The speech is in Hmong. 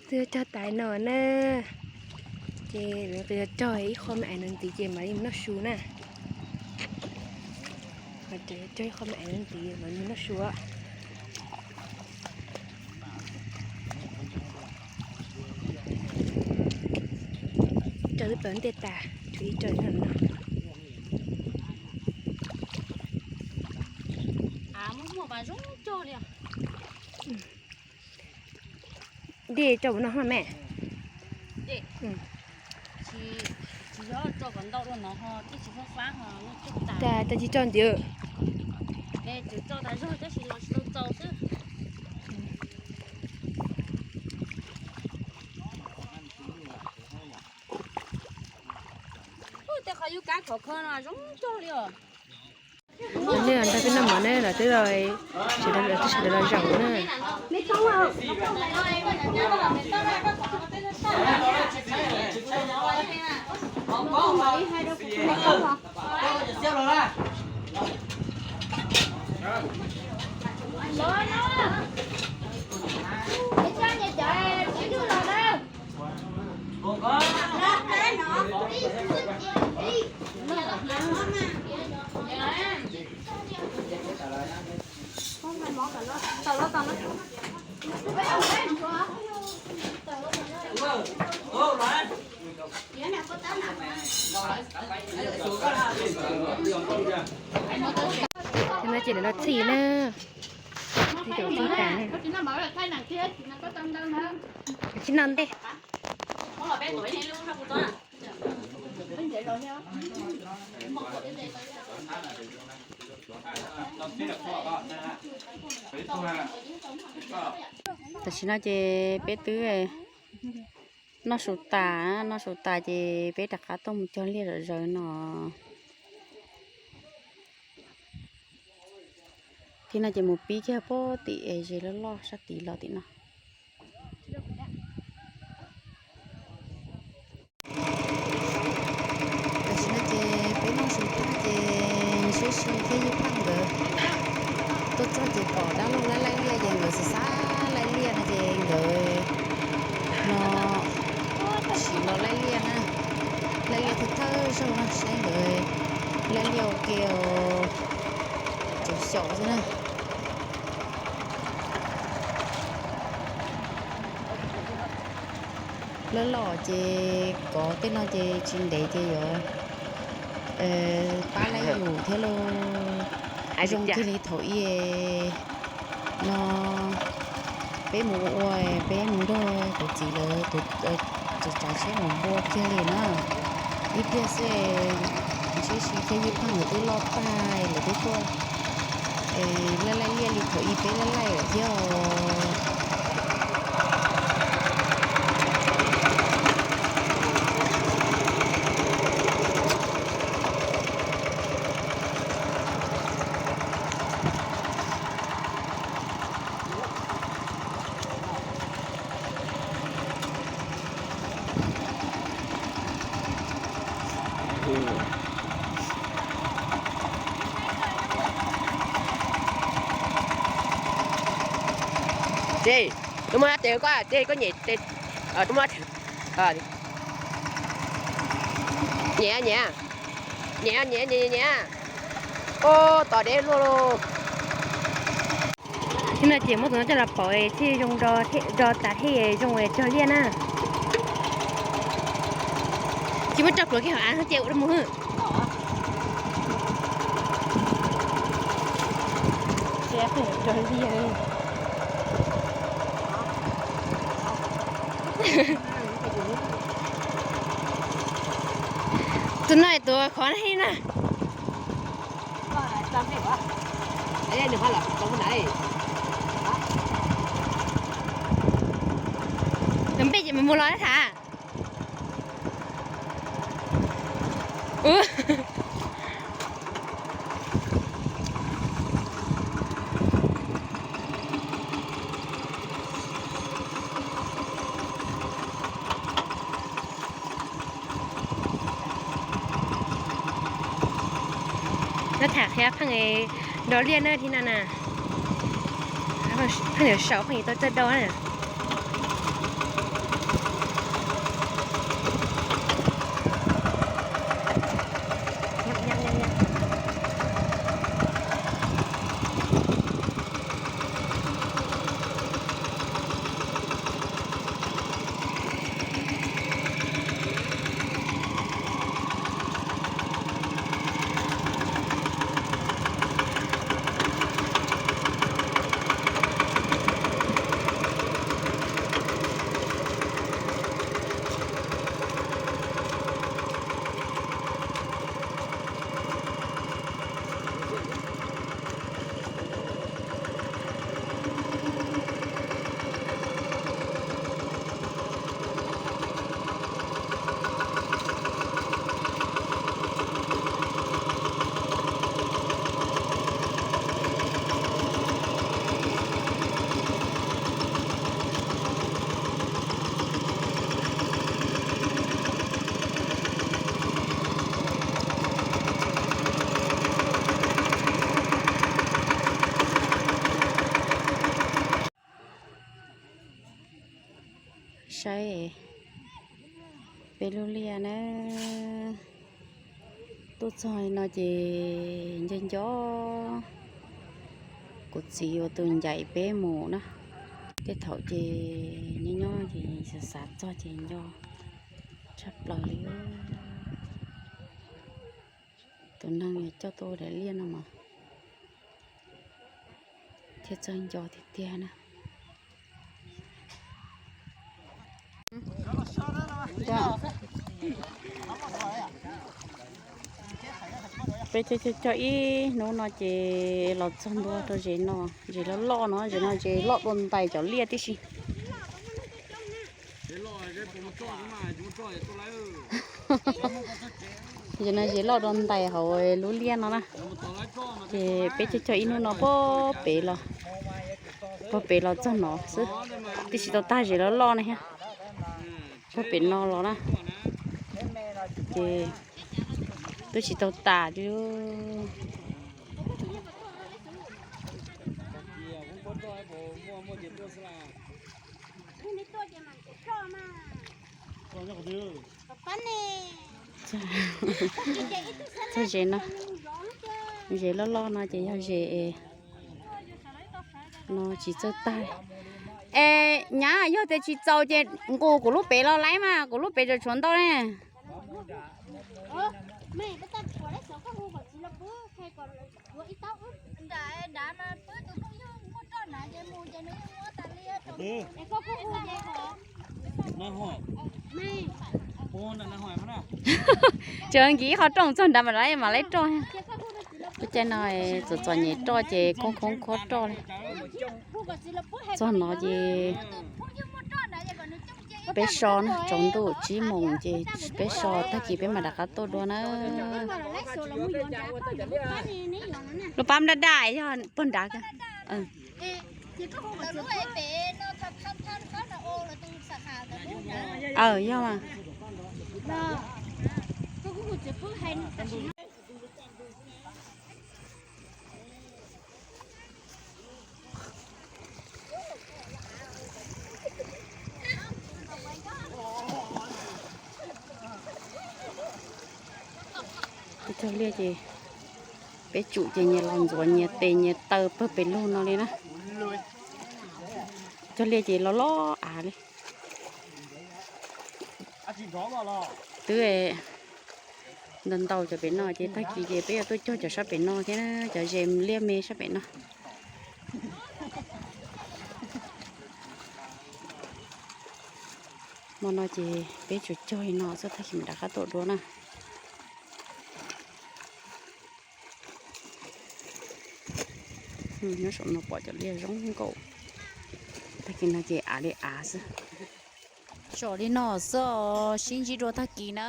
Twb cog tas no na, ces lawv qhov cog ib qho me ais no ntxiv ces mam li noj su na. Qhov cog ib qho me ais no ntxiv mam li noj su. Cog twb plaws ntiaj tas, tshuav ib co no. Dej tso mus no me. Tsis tso ntxiv. Tej qhov yub kab khov kho no zoo cog li os. Nej nrog peb noj mov ne, lawv twb los, sawv daws los zaum na. Ces no ces lawv los txhij na, txhij tas, tsis no ntej. Tam sim no ces peb twb noj su tas, noj su tas ces peb rov qab tuaj mus cog liaj zom zaws no. Tim no ces mus pib kiag puag tim es ze loj loj sab tid los tim no. Tam sim no ces peb noj su tas ces Siab Si thiab Yij Pheej nkawd tuaj txog ces pom dab laug laij laij liaj ces nkawd xav xav laij liaj no ces nkawd no sim los laij liaj na, laij liaj thawj thawj zaug no saib nkawd laij liaj ua ke os, tseem xyaum xwb na. Lawv los ces kov tej no ces tsis ntev ces yuav pab laij yus thiab lauj. Zoo kiag li thaum ub no peb mus ua, peb mus nrog kuv txiv lawv tus tsav tsheb mus npua kiag li na. Ib pliag xwb Siab Si thiab Yij Pheej lawv twb loj tag lawv twb tuaj laij laij liaj li thaum ub peb laij laij lawm thiab os. Ces, tus muaj dab tsi koj, ces koj nyem, tus muaj, nyem, nyem, nyem, nyem, nyem, nyem. Ub, tos deb luaj lauj. Thiab no ces muab tus no coj los pov thiaj zoo, do tas thiaj zoo cog liaj na. Ces muab tso pluav kiag hauv av ces ua rau mus hwj. Tus no tus khov na. Nws npej ces mus mus los tham. Nyob tham qhia pheej do liaj na thiab no na. Pheej yuav sau pheej yuav tau coj do na. Saib peb lub liaj na, tuaj txog no ces nco nco kuv txiv ua tus ncaim peb mus na. Tej thaum ces nyob nyob ces xav xav txog ces nco tshaj plaws li. Tus neeg coj tuaj ua daim liaj no mas thiaj txawj nco tiag tiag na. Peb cog cog ib hnub no ces los txog ntua rau zes no, zes loj loj no, zes no zes loj dua ntais cov liaj tib si. Zes no zes loj dua ntais hauv lub liaj no na. Ces peb cog cog ib hnub no puag pem los, puag pem los txog no xwb, twb tsis tau tag zes loj loj na thiab. Puag pem no los na, ces twb tsis tau tas li. Txog zes no, zes loj loj no ces yog zes no tsis txawj tag. Es nyab, yog tias tsis txaus ces nqus kuv lub pem los laib mas, kuv lub pem tseem tshuav ntau ne. Tseem nkim ib qho roj txog nrad mas mam laib roj. Lub caij no txom txom nyem roj ces khoob khoob khuab roj li. Txog no ces peb so na, tsaus ntuj tsib moos ces peb so, tag kis peb mam rov qab tuaj dua na. Lub pab daj daj yog puag nrad. Aw, yog mas. Peb cog liaj ces peb tsum ces nyias los ntxuav nyias tes nyias taw pawg pem lug no li na. Cog liaj ces los loj av li. Twb ntau ntau cov pem no ces tag kis ces peb yuav tuaj cog cov sab pem no thiab na, cov zes liaj me sab pem no. Hmo no ces peb tsuas cog li no xwb, tag kis mam rov qab tuaj dua na. Nyob saum no pom cov liaj zoo nkauj. Tag kis no ces av li av xwb. Tsom li no xwb os, sib ntsib dua tag kis na.